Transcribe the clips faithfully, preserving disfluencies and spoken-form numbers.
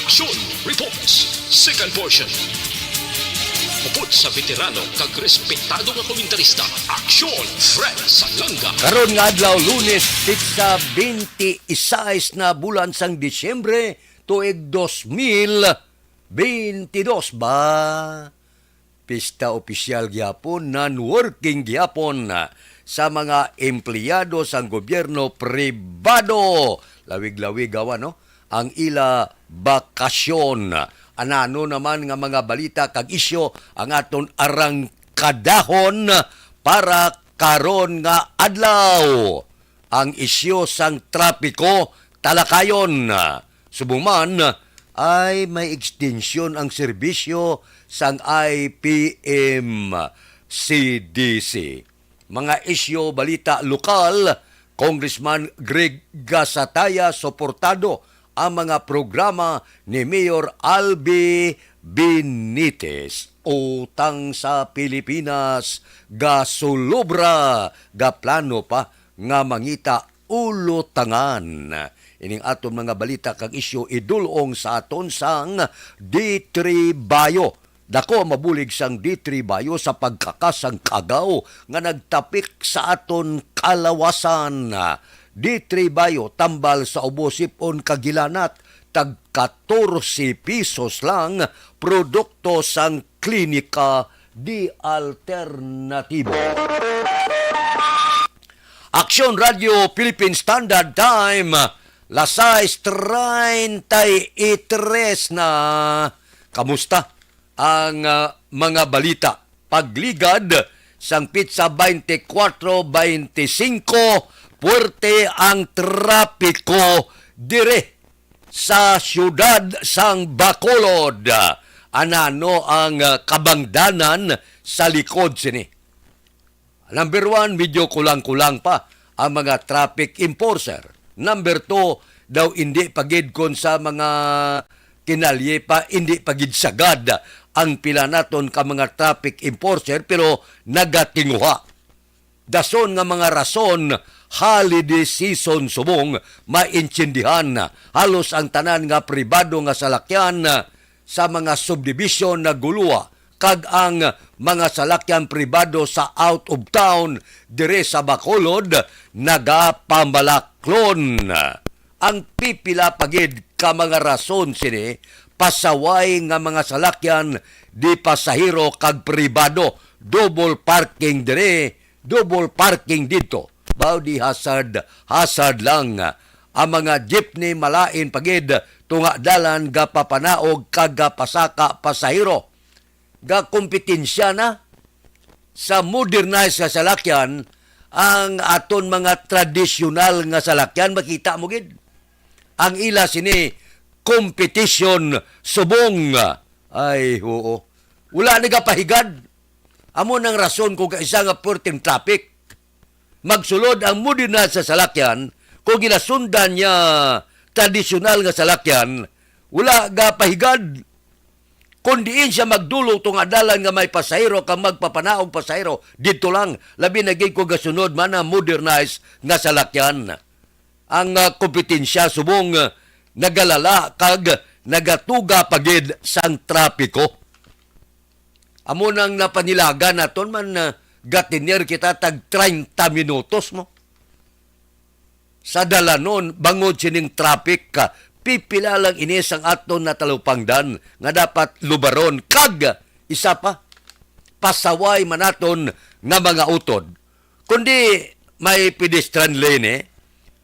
Aksyon Reports, second portion. Upod sa veterano kag respetado nga komentarista, Aksyon Fred Salanga. Karon nga adlaw, Lunes, petsa twenty-six na bulan sang Disyembre, tuig dos mil twenty-dos ba? Pista opisyal gihapon, non-working gihapon sa mga empleyado sang gobyerno pribado. Lawig-lawig gawa, no? Ang ila bakasyon. Anano naman nga mga balita kag isyu ang aton arangkadahon para karon nga adlaw? Ang isyu sang trapiko talakayon. Subong man, ay may extension ang serbisyo sang I P M C D C. Mga isyu balita lokal, Congressman Greg Gasataya, suportado ang mga programa ni Mayor Albi Benitez. Utang sa Pilipinas gasulobra, gaplano pa nga mangita ulotangan. Ining aton mga balita kag isyu idul-ong sa aton sang D three Bio. Dako ang mabulig sang D three Bio sa pagkakas sang kagaw nga nagtapik sa aton kalawasan. D three Bio, tambal sa ubo, sip-on kag hilanat, tag katorse pisos lang, produkto sang Klinika di Alternatibo. Aksyon Radio Philippine Standard Time, las sais treinta y tres na. Kamusta ang, ah, mga balita? Pagligad sang petsa twenty-four, twenty-five, puwerte ang trapiko dire sa siyudad sang Bacolod. Anano ang, ah, kabangdanan sa likod sini? Number one, medyo kulang-kulang pa ang mga traffic enforcer. Number two, daw indi pa gid kon sa mga kinalye pa, indi pa gid sagad ang pila naton ka mga traffic enforcer, pero nagatinguha. Dason nga mga rason, holiday season subong maintindihan. Halos ang tanan nga pribado nga salakyan sa mga subdivision naguluwa, kag ang mga salakyan pribado sa out of town dire sa Bacolod nagapamalaklon. Ang pipila pa gid ka mga rason sini, pasaway nga mga salakyan di pasahero kag pribado, double parking diri, double parking didto. Baw di hazard, hazard lang. Ang mga jeepney malain pa gid, tunga dalan gapapanaog kag gapasaka pasahero. Gakompetensya na sa modernized nga salakyan ang aton mga tradisyonal nga salakyan. Makita mo gid ang ila sini competition subong. Ay, oo. Wala nagapahigad. Amo nang rason kung kaisa nga perting traffic. Magsulod ang modernized sa salakyan, kung ginasundan niya tradisyonal nga salakyan, wala gapahigad. Kung diin siya magdulot nga dalan nga may pasahero kag magpapanaog pasahero, didto lang, labi na gid kung gasunod man ang modernized nga salakyan. Ang, ah, kompetensya subong, ah, nagalala kag nagatuga pa gid sang trapiko. Amo nang napanilagan naton man, ah, gatener kita tag treinta minutos mo sa dalanon bangod sining traffic, ah, pipila lang ini sang aton natalupangdan nga dapat lubaron, kag isa pa, pasaway man naton nga mga utod. Kundi may pedestrian lane, eh.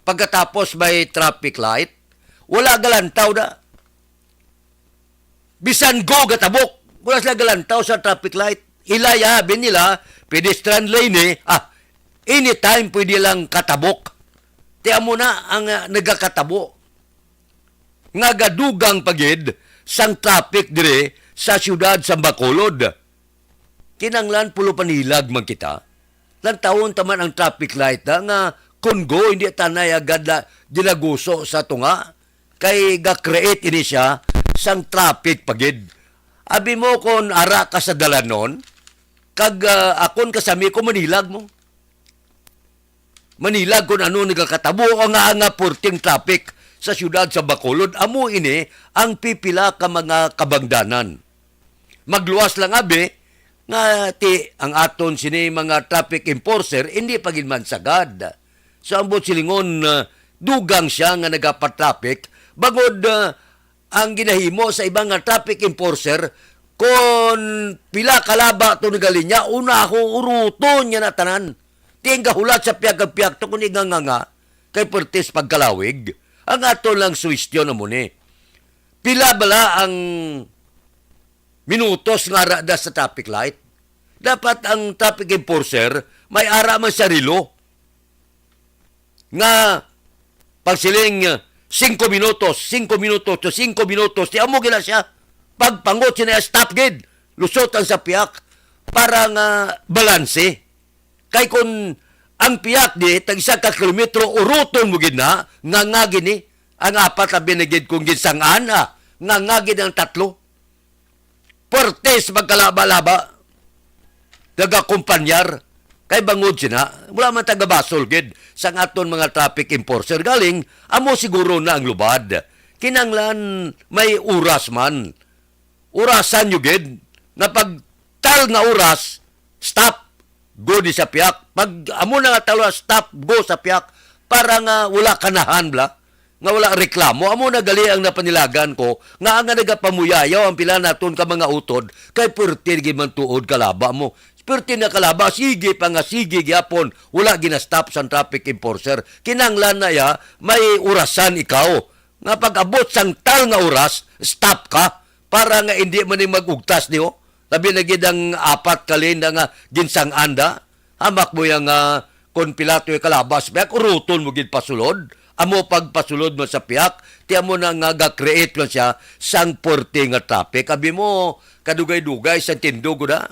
Pagkatapos may traffic light, wala galantaw na. Bisan go gatabok, wala sila galantaw sa traffic light. Ilaya, bin nila, pedestrian lane, eh. Ah, anytime pwede lang katabok. Ti amo na ang, ah, nagakatabo nga gadugang pa gid sang traffic dire sa siyudad sa Bacolod. Kinanglan pulo panilag man kita. Lantawon ta man ang traffic light na nga kun go, hindi tanay agad na dinaguso sa tunga. Kay ga-create ini siya sang traffic pa gid. Abi mo kon ara ka sa dalanon, kag, ah, akon kasami ko manilag mo. Manilag kung ano nagakatabo o nga, nga purting traffic sa siyudad sa Bacolod, amo ini ang pipila ka mga kabangdanan. Magluwas lang abi nga ti ang aton sini mga traffic enforcer hindi pa gid man sagad. So, ang buot silingon, ah, dugang siya nga nagapatraffic, bangod, ah, ang ginahimo sa iba nga traffic enforcer, kon pila ka laba to nagalinya, una ako uruton niya na tanan. Ti ang gahulat sa piyag-piyag to, kung iganganga, kay pertis pagkalawig. Ang aton lang suwestyon amo ni, pila bala ang minutos nga ara da sa traffic light? Dapat ang traffic enforcer may ara man siya relo nga pagsiling, uh, singko minutos, singko minutos, to singko minutos, di amo gila siya. Pagpangot siya, stop gid, lusot ang sa piyak para nga balanse. Kay kun ang piyak di tag isa ka kilometro, uruton mo gid na, nga nga gini ang apat labi na gid kung ginsang-an, ah, nga nga gid ang tatlo. Pertis magkalaba-laba, nagakumpanyar, kay bangod sina, wala man tagabasol gid sang aton mga traffic enforcer. Galing, amo siguro na ang lubad. Kinanglan may oras man. Orasan nyo gid, na pag tal nga oras, stop, go di sa piyak. Pag amo na nga tal nga stop, go sa piyak, para nga wala kanahan bla, nga wala reklamo. Amo na gali ang napanilagan ko, nga ang nagapamuyayaw ang pila naton ka mga utod, kay perti gid man tuod kalaba mo. Perti na kalaba, sige pa nga sige gyapon, wala ginastop sang traffic enforcer. Kinanglan na ya, may orasan ikaw. Nga pag-abot sang tal nga oras, stop ka, para nga indi man ni mag-ugtas niyo. Labi na gid ang apat ka lane na nga ginsang-an da. Hamak mo yang, ah, kon pila to'y kalabas, biya, uruton mo gid pasulod. Amo pagpasulod mo sa piyak, ti amo na nga ga-create man siya sang porte nga traffic. Abi mo, kadugay-dugay sang tindog ko na.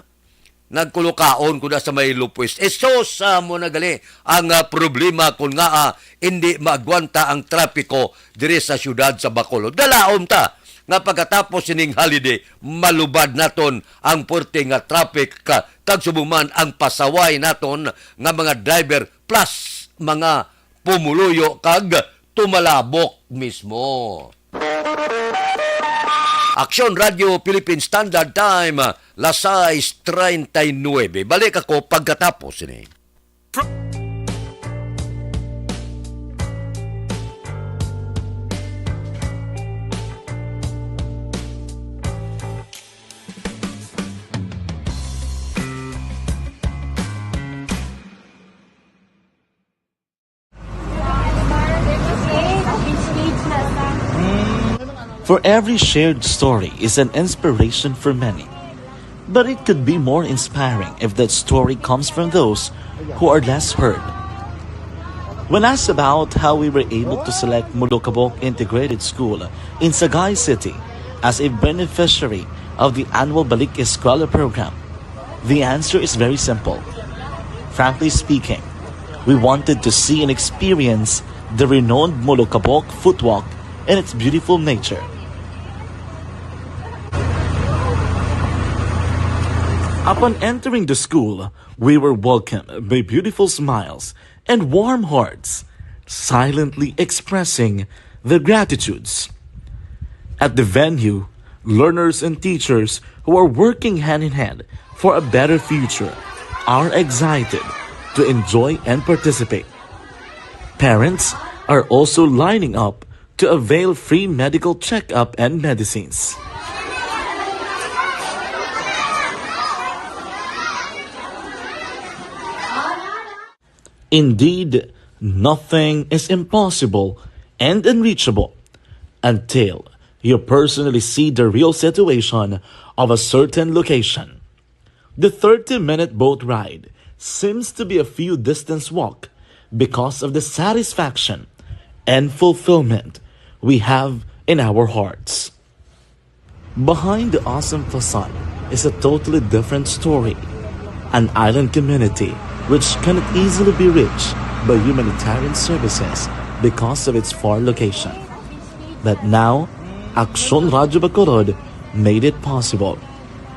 Nagkulukaon ko na sa may Lupwis. Esos, ah, mo na gali ang, ah, problema kon nga, ah, indi maagwanta ang trapiko diri sa siyudad sa Bacolod. Dalaom ta nga pagkatapos sining holiday, malubad naton ang puwerte nga traffic, ka-, kag subong man ang pasaway naton nga mga driver plus mga pumuluyo kag tumalabok mismo. Aksyon Radio Philippine Standard Time, las sais treinta y nueve. Balik ako pagkatapos ini. For every shared story is an inspiration for many. But it could be more inspiring if that story comes from those who are less heard. When asked about how we were able to select Molokabok Integrated School in Sagay City as a beneficiary of the annual Balik Eskwela program, the answer is very simple. Frankly speaking, we wanted to see and experience the renowned Molokabok footwalk and its beautiful nature. Upon entering the school, we were welcomed by beautiful smiles and warm hearts, silently expressing their gratitudes. At the venue, learners and teachers who are working hand in hand for a better future are excited to enjoy and participate. Parents are also lining up to avail free medical checkup and medicines. Indeed, nothing is impossible and unreachable until you personally see the real situation of a certain location. The thirty-minute boat ride seems to be a few distance walk because of the satisfaction and fulfillment we have in our hearts. Behind the awesome facade is a totally different story. An island community which cannot easily be reached by humanitarian services because of its far location. But now, Aksyon Radyo Bacolod made it possible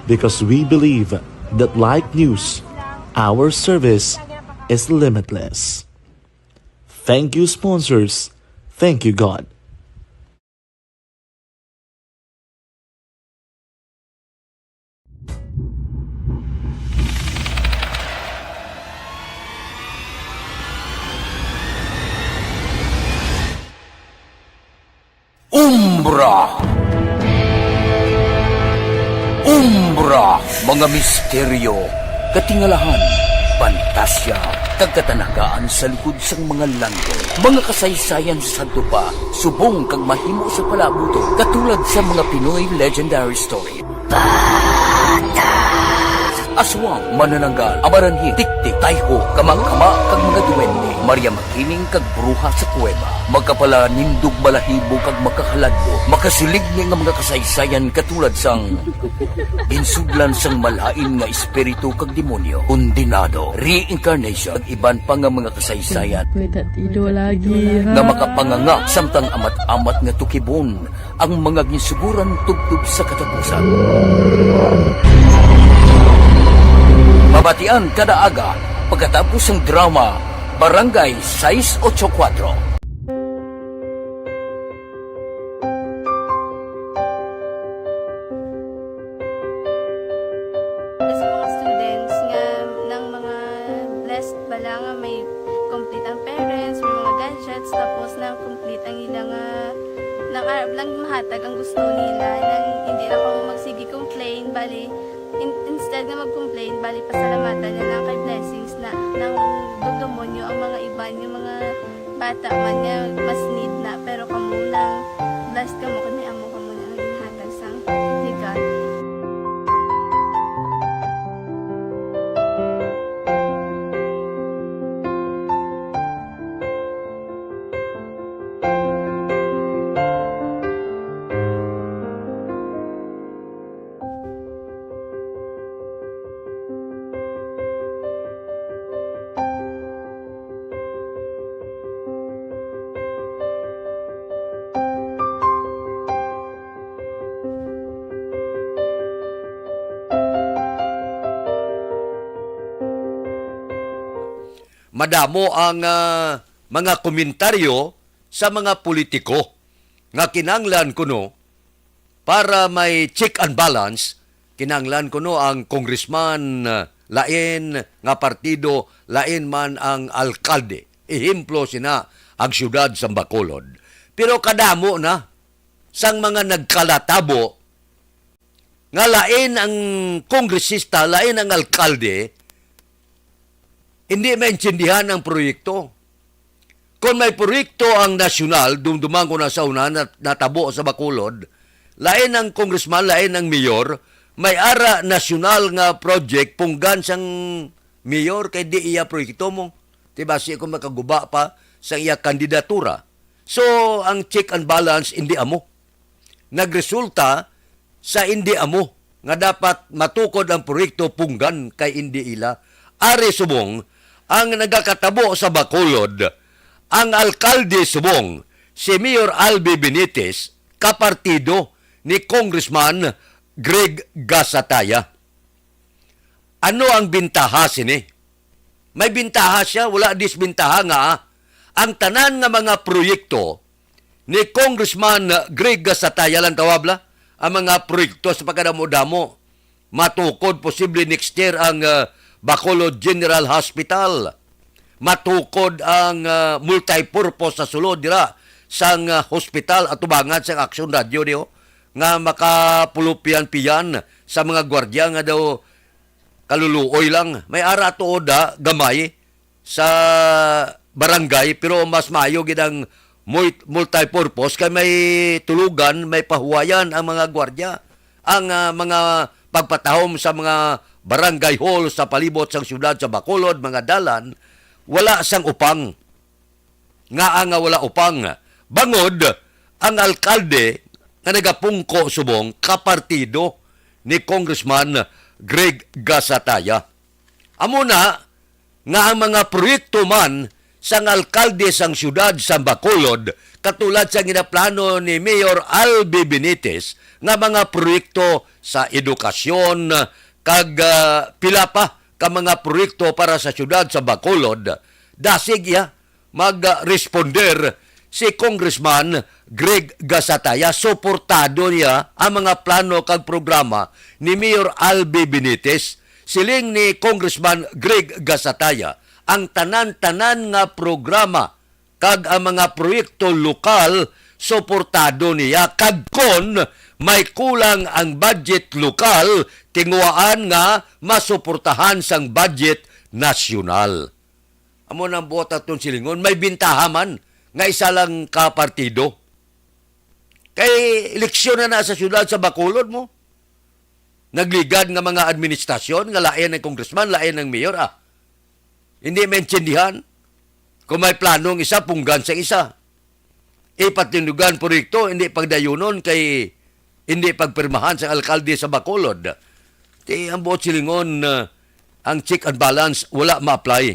because we believe that like news, our service is limitless. Thank you, sponsors. Thank you, God. Umbra. Umbra, mga misteryo, katingalahan, pantasya, kag katanagaan sa likod sang mga landong. Mga kasaysayan sa sadto pa, subong kag mahimo sa palabuton, katulad sa mga Pinoy legendary story. Aswang, manananggal, amaranhi, tiktik, tayho, kama-kama, kag mga duwende, Maria Makiling, kag bruha sa kuweba, magkapalanindog balahibo, kag makahaladlok, makasiling ni nga mga kasaysayan katulad sang ginsudlan sang malain nga espiritu kag demonyo, kondenado, reincarnation, kag iban pa nga mga kasaysayan May tatido lagi, nga ha? makapanganga samtang amat-amat nga tukibon ang mga ginsuguran tubtob sa katapusan. Mabatian kada aga pagkatapos sang drama Barangay sais ocho kuwatro. Kasi mga students nga, ng mga blessed bala nga may complete ang parents, may mga gadgets, tapos na complete ang ila nga, nang arap lang mahatag ang gusto nila, nang hindi na kamo magsige complain, bali, in-, instead nga mag-complain, bali, pasalamatan na lang kay blessings na, nang dumdumo nyo ang mga iban, yung mga bata man nga mas need na, pero kamo lang, blessed kamo kay may amo kamo na nga ginhatag sang ni God. Madamo ang, ah, mga komentaryo sa mga politiko nga kinahanglan kuno para may check and balance, kinahanglan kuno ang congressman, ah, lain nga partido, lain man ang alkalde. Ehemplo sina ang siyudad sa Bacolod. Pero kadamo na sang mga nagkalatabo nga lain ang kongresista, lain ang alkalde, hindi maintindihan ang proyekto. Kung may proyekto ang nasyonal, dumduman ko na sa una, nat-, natabo sa Bacolod, lain ang congressman, lain ang mayor, may ara nasyonal nga project, punggan sang mayor, kay di iya proyekto mo. Di ba, si kung makaguba pa sa iya kandidatura. So, ang check and balance, hindi amo. Nagresulta sa indi amo nga dapat matukod ang proyekto punggan kay indi ila. Ari subong ang nagakatabo sa Bacolod, ang alkalde subong si Mayor Albi Benitez, kapartido ni Congressman Greg Gasataya. Ano ang bintaha sini? May bintaha siya, wala disbintaha nga ang tanan nga mga proyekto ni Congressman Greg Gasataya lang tawabla, ang mga proyekto sa pagkadamo-damo. Matukod posible next year ang, ah, Bacolod General Hospital. Matukod ang, ah, multipurpose sa sulod dira sang, ah, hospital atubangan sang Action Radio, di, oh, nga makapulupian-pian sa mga gwardiya nga daw kaluluoy lang. May ara tuod, ah, gamay sa barangay, pero mas maayo gid ang mul-, multipurpose kay may tulugan, may pahuwayan ang mga gwardiya. Ang, ah, mga pagpatahom sa mga barangay hall sa palibot sang siyudad sa Bacolod, mga dalan, wala sang upang. Ngaa nga wala upang? Bangod ang alkalde nga nagapungko subong kapartido ni Congressman Greg Gasataya. Amo na nga ang mga proyekto man sang alkalde sang siyudad sa Bacolod, katulad sa ginaplano ni Mayor Albi Benitez nga mga proyekto sa edukasyon kag, ah, pila pa ka mga proyekto para sa siyudad sa Bacolod, dasig iya mag-responder si Congressman Greg Gasataya. Suportado niya ang mga plano kag programa ni Mayor Albi Benitez. Siling ni Congressman Greg Gasataya, ang tanan-tanan nga programa kag ang mga proyekto lokal suportado niya, kag kon may kulang ang budget lokal, tinguhaan nga masuportahan sang budget nasyonal. Amo nang buot aton silingon, may bintaha man nga isa lang ka partido. Kay eleksyon na na sa siyudad sa Bacolod mo. Nagligad nga mga administrasyon nga lain ang congressman, lain ang mayor, ah. Hindi maintindihan. Kung may plano ang isa, punggan sang isa. Ipatinugan proyekto, hindi pagdayunon kay hindi pagpirmahan sa alkalde sa Bacolod. Ti ang buot silingon, ah, ang check and balance wala ma-apply.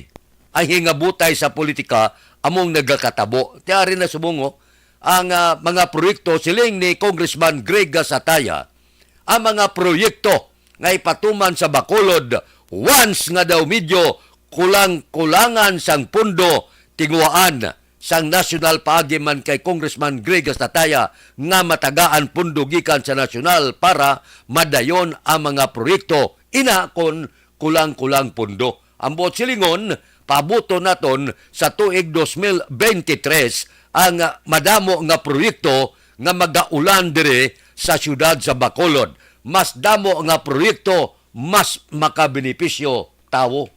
Ang hingabutay sa politika among nagakatabo. Ti ari na subong, oh, ang, ah, mga proyekto, siling ni Congressman Greg Gasataya, ang mga proyekto nga ipatuman sa Bacolod once nga daw medyo kulang-kulangan sang pondo, tinguhaan sang nasyonal, paagi man kay Congressman Greg Gasataya nga matagaan pondo gikan sa nasyonal para madayon ang mga proyekto. Ina kon kulang-kulang pondo. Ang buot silingon, paabuton naton sa tuig dos mil bente tres ang madamo nga proyekto nga magaulan diri sa siyudad sa Bacolod. Mas damo nga proyekto, mas makabenepisyo tawo.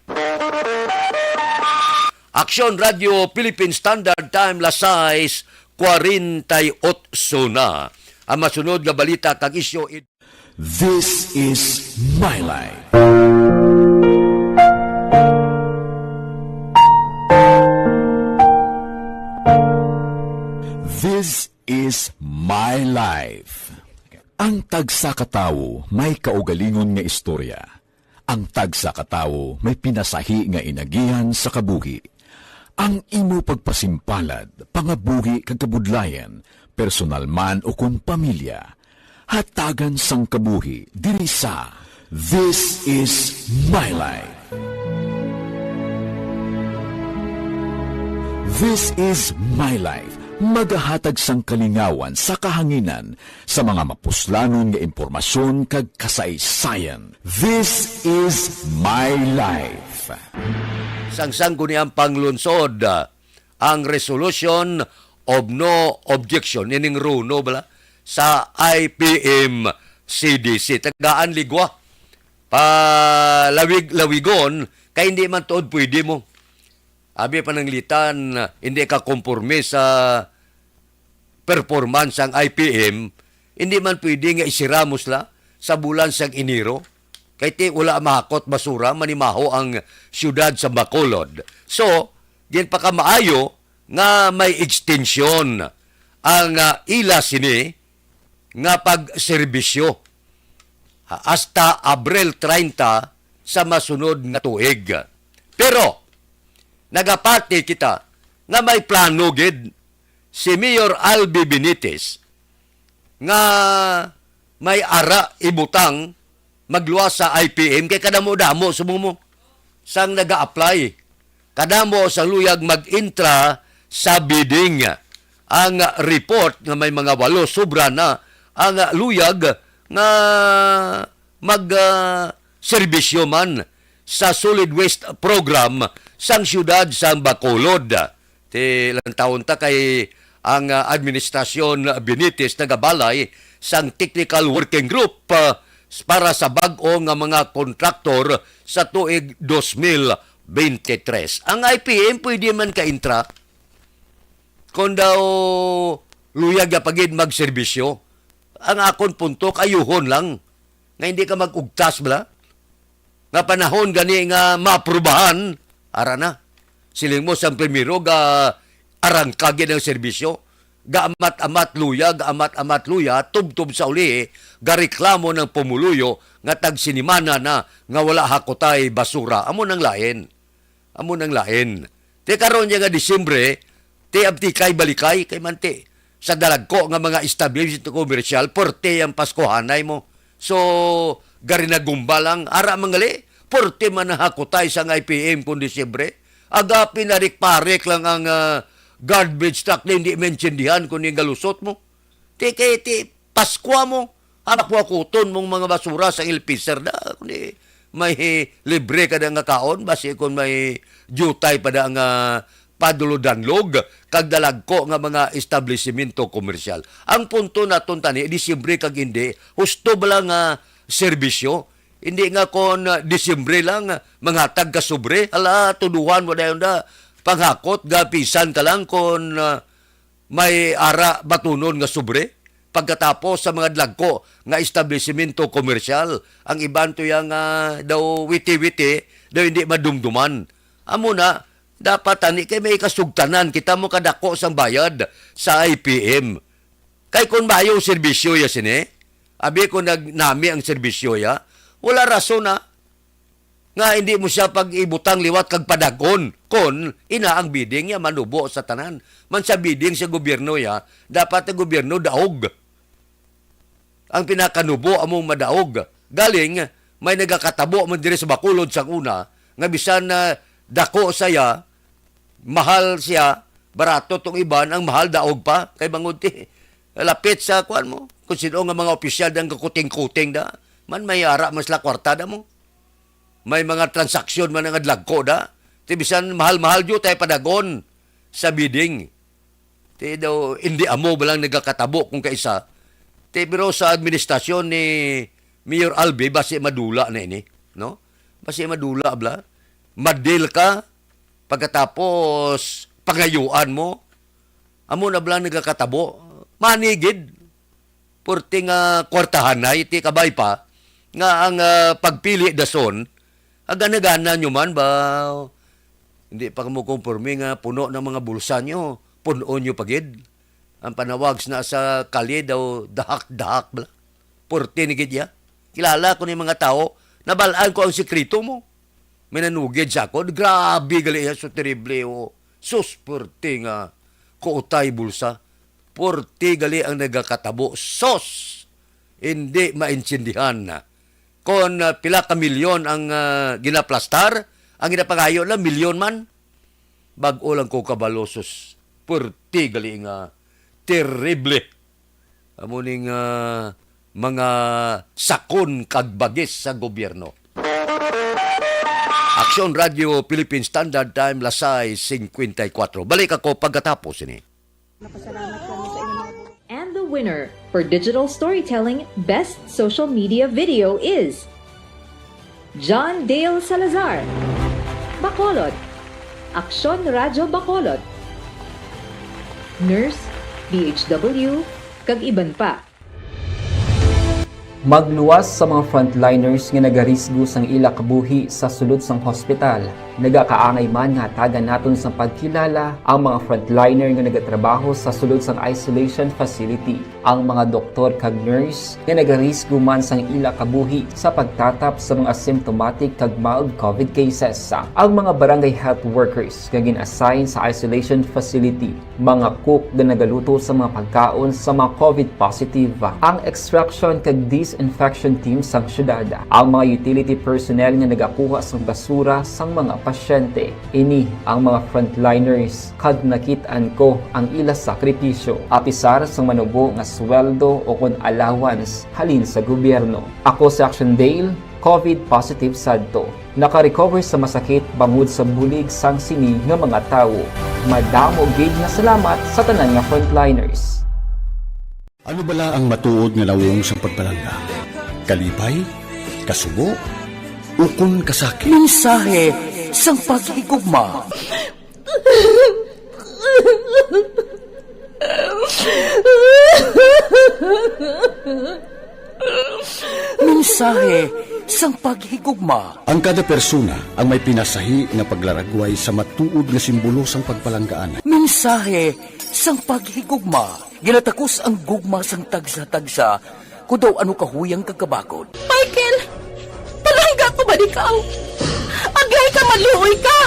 Aksyon Radio Philippine Standard Time, las sais kwarenta y otso na. Ang masunod nga balita kag isyu. This is My Life. This is My Life. Ang tagsa ka tawo may kaugalingon nga istorya. Ang tagsa ka tawo may pinasahi nga inagihan sa kabuhi. Ang imo pagpasimpalad, pangabuhi kag kabudlayan, personal man ukon pamilya, hatagan sang kabuhi diri sa This Is My Life. This Is My Life, magahatag sang kalingawan sa kahanginan sa mga mapuslanon nga impormasyon kag kasaysayan. This Is My Life. Sangsang ko ni ang panglunsod, ah, ang Resolution of No Objection, ining runo bala, sa I P M C D C. Tagaan ligwa, palawig-lawigon, kay hindi man tuod pwede mo. Abi pananglitan, hindi ka komporme sa performance ang I P M, hindi man pwede nga isiramos la sa bulan sang Enero, kay ti wala mahakot basura, manimaho ang siyudad sa Bacolod. So, ginpakamaayo nga may extension ang, ah, ila sini nga pagserbisyo, ah, hasta Abril treinta sa masunod nga tuig. Pero, nagapati kita nga may plano gid si Mayor Albi Benitez nga may ara ibutang magluwas sa I P M kay kadamo-damo subong mo sang naga-apply. Kadamo sang luyag mag-intra sa bidding. Ang report nga may mga walo, sobra na ang luyag nga mag, ah, serbisyo man sa solid waste program sang siyudad sang Bacolod. Ti lantawon ta kay ang, ah, administrasyon Benitez nagabalay sang technical working group, ah, para sa bag-o nga mga kontraktor sa tuig dos mil bente tres. Ang I P M pwede man ka-intra. Kung daw luyag ya pagid magserbisyo, ang akon punto, kayuhon lang nga hindi ka mag-ugtas bala. Nga panahon gani nga maaprubahan, ara na. Siling mo, sang primero, ga arangka gid ang serbisyo. Gaamat-amat luya, gaamat-amat luya, tubtob sa uli, gareklamo ng pumuluyo nga tagsinimana na nga wala hakutay basura. Amo nang lain. Amo nang lain. Ti karon niya nga Disyembre, ti abtikay balikay kay manti. Sa dalagko nga mga establishment komersyal, porte ang Paskohanay mo. So, garinagumba lang, ara mangali, porte man ang hakutay sa I P M kung Disyembre. Agapi na rik-parik lang ang, ah, garbage truck na hindi maintindihan kung yung galusot mo. Ti kay ti Paskwa mo, anak mo akuton mong mga basura sa Ilpiser da. Kundi may libre ka da nga kaon, basi kung may jutay pa da nga padulod-danlog kag dalagko nga mga establisimento komersyal. Ang punto naton tani, Disyembre kag hindi, husto ba lang nga serbisyo? Hindi nga kon, ah, Disyembre lang, ah, manghatag ka sobre. Hala, tuduhan mo dayon da. Panghakot, gapisan ka lang kon, ah, may ara batunon nga sobre. Pagkatapos sa mga dagko nga establisimento komersyal, ang iban to yang, ah, daw witi-witi, daw hindi madumduman. Amo na, dapat tani kay may kasugtanan kita mo kadako sang bayad sa I P M. Kay kun maayo ang serbisyo ya sini, abi ko nag-, nami ang serbisyo ya, wala rason na nga hindi mo siya pag-ibutang liwat kag padagon kon ina ang bidding ya manubo sa tanan. Man sa bidding sa gobyerno ya, dapat ang gobyerno daog. Ang pinakanubo among madaog. Galing, may nagakatabo man diri sa Bacolod sang una, nga bisan na dako saya, mahal siya, barato tong iban, ang mahal daog pa, kay bangod ti, lapit sa kuan mo, kung sino nga mga opisyal ang kakuting-kuting da, man may ara man sila kwarta da mo. May mga transaksyon man nga dagko da. Ti bisan mahal-mahal jud tay padagon sa bidding. Ti daw, hindi amo ba lang nagakatabo kung kaisa. Ti, pero sa administrasyon ni Mayor Albi, basi madula na ini, no? Basi madula, bla. Madil ka, pagkatapos, pangayuan mo. Amo na ba lang nagakatabo? Manigid. Purti nga kwartahanay, ti kabay pa, nga ang, ah, pagpili dason, agana-gana nyo man ba? Hindi pa mo konforme nga puno ng mga bulsa nyo, puno nyo pa gid. Ang panawag na sa kalye daw, dahak-dahak bala. Purti ni gid ya. Kilala ko ni mga tao, nabalaan ko ang sikreto mo. May nanugid sa akon, grabe gali ya, so terrible, oh. Sus, purti nga kuutay bulsa. Purti gali ang nagakatabo. Sus! Hindi maintindihan na. Kon, ah, pila ka milyon ang, ah, ginaplastar, ang ginapangayo lang, milyon man. Bag-o lang ko kabalo, sus. Purti gali nga terrible. Amo ning, ah, mga sakon kag bagis sa gobyerno. Aksyon Radio Philippine Standard Time, lasay singkwenta y kuwatro. Balik ako pagkatapos ini. Napasalamat kami sa inyo mga And the winner for digital storytelling best social media video is John Dale Salazar, Bacolod, Aksyon Radyo Bacolod, Nurse, D H W, kag iban pa. Magluwas sa mga frontliners nga nagarisgo sang ila kabuhi sa sulod sang hospital. Nagakaangay man nga hatagan naton sang pagkilala ang mga frontliner nga nagatrabaho sa sulod sang isolation facility, ang mga doktor kag nurse nga nagarisgo man sang ila kabuhi sa pagtatap sa mga asymptomatic kag mild covid cases, ang mga barangay health workers nga gin-assign sa isolation facility, mga cook nga nagaluto sa mga pagkaon sa mga covid positive, ang extraction kag disinfection team sang syudad, ang mga utility personnel nga nagakuha sang basura sang mga pasyente. Ini ang mga frontliners, kag nakit-an ko ang ila sakripisyo, apisar sang manubo nga sweldo o kon allowance halin sa gobyerno. Ako si Action Dale, covid positive sadto. Naka-recover sa masakit bangod sa bulig sang sini nga mga tawo. Madamo gid nga salamat sa tanan nga frontliners. Ano bala ang matuod nga nawong sang pagpalangga? Kalipay? Kasubo? Ukon kasakit? Mensahe sang paghigugma. Mensahe sang paghigugma. Ang kada persona ang may pinasahi nga paglaragway sa matuod nga simbolo sang pagpalanggaan. Mensahe sang paghigugma. Ginatakos ang gugma sang tagsa-tagsa, kon daw ano kahuyang kag kabakod. Michael, palangga ko ba ikaw? Agay ka, maluoy ka!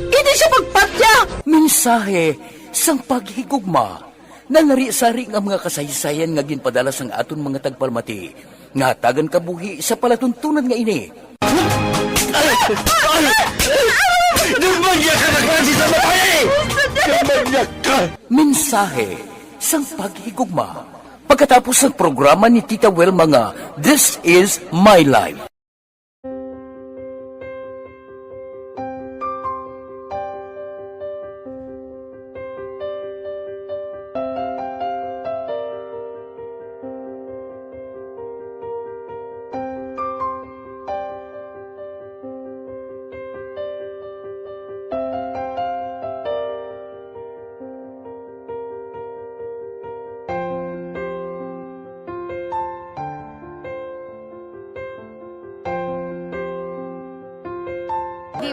Hindi siya pagpatya! Mensahe sang paghigugma. Nalarisari nga mga kasaysayan nga ginpadala sang aton mga tagpalamati nga hatagan kabuhi sa palatuntunan nga ini. Ay! Ay! Ay! Nagmanyag ka na klase sa babae! Nagmanyag ka! Mensahe sang paghigugma. Pagkatapos sang programa ni Tita Wilma nga This Is My Life.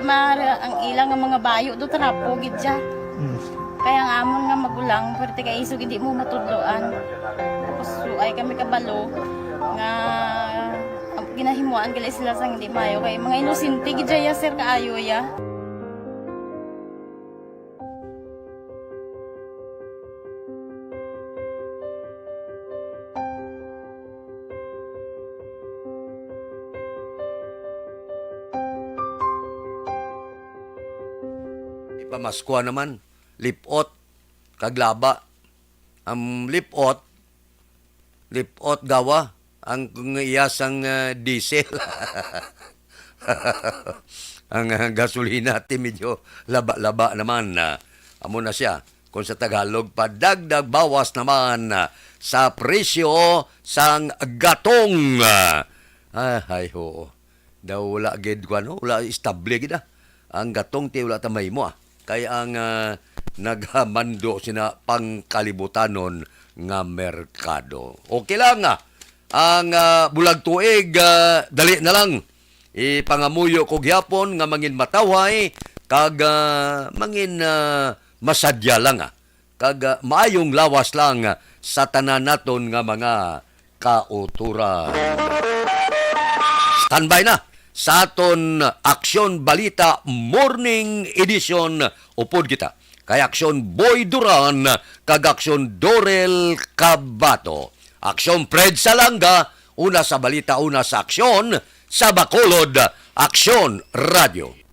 Mara ang ilang nga mga bayo do trapo gid siya. Mm. Kaya ang amon nga magulang, pwerte kay isog hindi mo matudloan. Tapos suay kami kabalo nga ang ginahimuan gali sila sang hindi maayo kay mga inosente gid siya, sir, kaayo ya. Ipamaskwa naman, lipot, kag laba. Ang lipot, lipot gawa, ang kung iya sang, ah, diesel. Ang, ah, gasolina, ti medyo laba-laba naman, ah, amo na siya. Kung sa Tagalog, padagdag bawas naman, ah, sa presyo sang gatong. Ah, ay, oo. Daw wala gid, kuwan, no? Wala estable gid, ah. Ang gatong ti wala ta mahimo, ah. Kay ang, ah, naghamando sina pangkalibutanon nga merkado. Okay lang, ah. Ang, ah, bulag tuig, ah, dali na lang. Ipangamuyo ko gyapon nga mangin matawhay kag, ah, mangin, ah, masadya lang, ah. Kag, ah, maayong lawas lang, ah, sa tanan naton nga mga kauturan. Standby na sa aton Aksyon Balita Morning Edition. Upod kita kay Aksyon Boy Duran kag Aksyon Dorel Cabato. Aksyon Fred Salanga, una sa balita, una sa aksyon, sa Bacolod, Aksyon Radio.